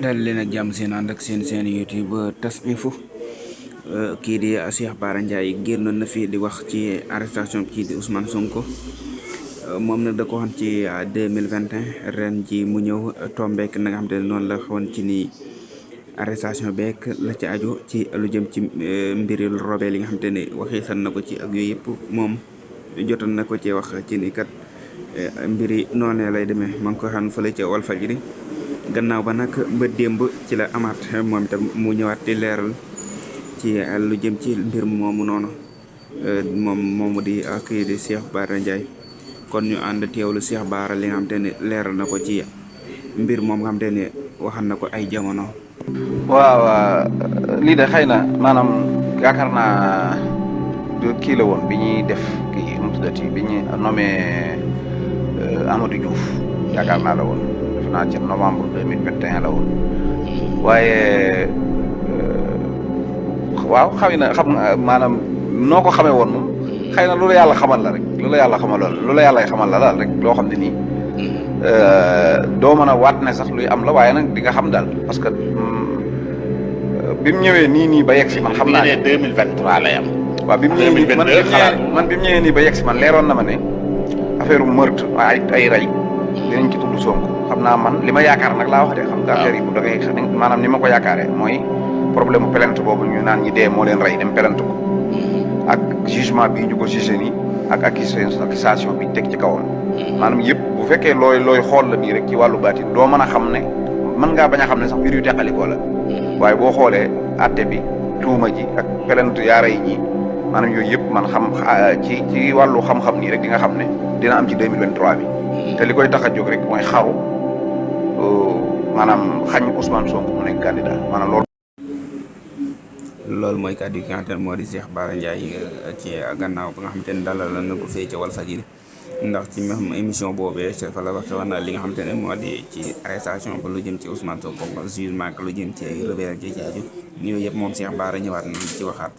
dal leen ak jàmm seen ànd ak seen YouTube Tas Info. kii di Cheikh Bara Ndiaye génnoon na fi di wax ci arrestation kii di Ousmane Sonko. moom nag da ko waxoon ci 2021 ren ji mu ñëw tombeek na nga xam te ne noonu la xawoon ci ni arrestation beek la ci aju ci lu jëm ci mbiri robee li nga xam te ne waxee san na ko ci ak yooyu yëpp moom jotoon na ko ci wax ci ni kat mbiri noonee lay demee ma ngi ko xam fële ca Walfadjri gannaaw ba nag ba démb ci la amaat moom itam mu ñëwaat di leeral ci lu jëm ci mbir moomu noonu moomu di kii di Cheikh Bara Ndiaye. kon ñu ànd teewlu Cheikh Bara li nga xam te ne leeral na ko ci mbir moom nga xam te ne waxan na ko ay jamono. waaw lii de xëy na maanaam yaakaar naa kii la woon bi ñuy def kii nu mu tuddati bi ñuy nommé Amadou Diouf yaakaar naa la woon def naa ci novembre 2021 la woon waaye waaw xëy na xam nga maanaam noo ko xamee woon moom xëy na loolu yàlla xamal la rek loolu yàlla xamal la daal rek loo xam ne nii doo mën a waat ne sax luy am la waaye nag di nga xam daal parce que bi mu ñëwee nii ba yegg si man xam naa ne 2023 lay am. waaw bi mu ñëwee nii man bi mu ñëwee nii ba yegg si man leeroon na ma ne affaire meurtre ay rey dinañ ci tudd Sonko xam naa man li ma yaakaar nag laa wax de xam nga affaire yi bu da ngay maanaam ni ma ko yaakaaree mooy problème mu plainte boobu ñu naan ñi dee moo leen rey dem plainte ko ak jugement bii ñu ko jugé nii ak accusation bi teg ci kawoon maanaam yëpp bu fekkee looy xool la nii rek ci wàllu baatin doo mën a xam ne mën ngaa bañ a xam ne sax mbir yu teqalikoo la waaye boo xoolee atte bi tuuma ji ak plainte yaara yi ñii maanaam yooyu yëpp man xam ci wàllu xam-xam nii rek di nga xam ne dina am ci 2023 bi te li koy tax a jóg rek mooy xaru maanaam xañ Ousmane Sonko mu nekk candidat maanaam loolu mooy kàddu yi nga xamante ne moo di Cheikh Bara Ndiaye ci gannaaw ba nga xamante ne dalal na ko fee ca Walfadjri ndax ci même émission boobee fa la waxee woon na li nga xamante ne moo di ci arrestation ba lu jëm ci Ousmane Sonko jugement ak lu jëm ci ay rebelle ci aju yooyu yëpp moom Cheikh Bara ñëwaat na ci waxaat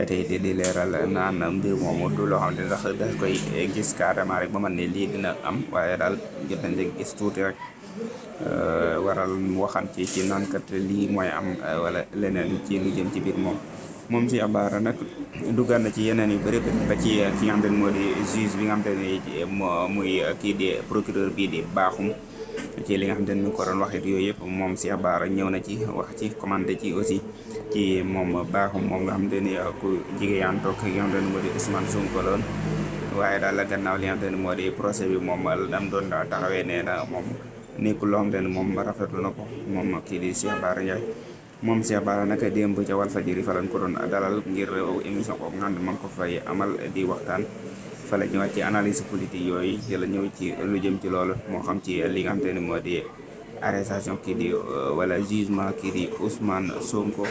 tey di leeral naan mbir moomu du loo xamante ne sax da koy gis carrément rek ba man ne lii dina am waaye daal jot nañ rek gis tuuti rek waral mu waxan ci naan kat lii mooy am wala leneen ci lu jëm ci biir moom Cheikh Bara nag duggaan na ci yeneen yu bëri ba ci ki nga xamante ne moo di juge bi nga xamante ne muy kii di procureur bii di baaxum ci li nga xamante ne mi ngi ko doon wax it yooyu yëpp moom Cheikh Bara ñëw na ci wax ci commenté ci aussi ci moom baaxum moom nga xamante ne ku jigéen toog ki nga xamante ne moo di Ousmane Sonko loon waaye daal gannaaw li nga xamante ne moo di procès bi moom dam doon taxawee nee na moom nekkul loo xamante ne moom rafetlu na ko moom kii di Cheikh Bara Ndiaye moom Cheikh Bara nag démb ca Walfadjri fa lañ ko doon dalal ngir émission boobu nga xam ne ma ngi ko fay amal di waxtaan fa la ñëwaat ci analyse politique yooyu ci la ñëw ci lu jëm ci loolu moo xam ci li nga xamante ne moo di arrestation kii di wala jugement kii di Ousmane Sonko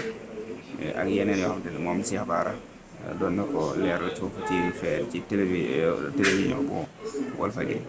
ak yeneen yoo xamante ne moom Cheikh Bara doon na ko leeral foofu ci télévision bu Walfadjri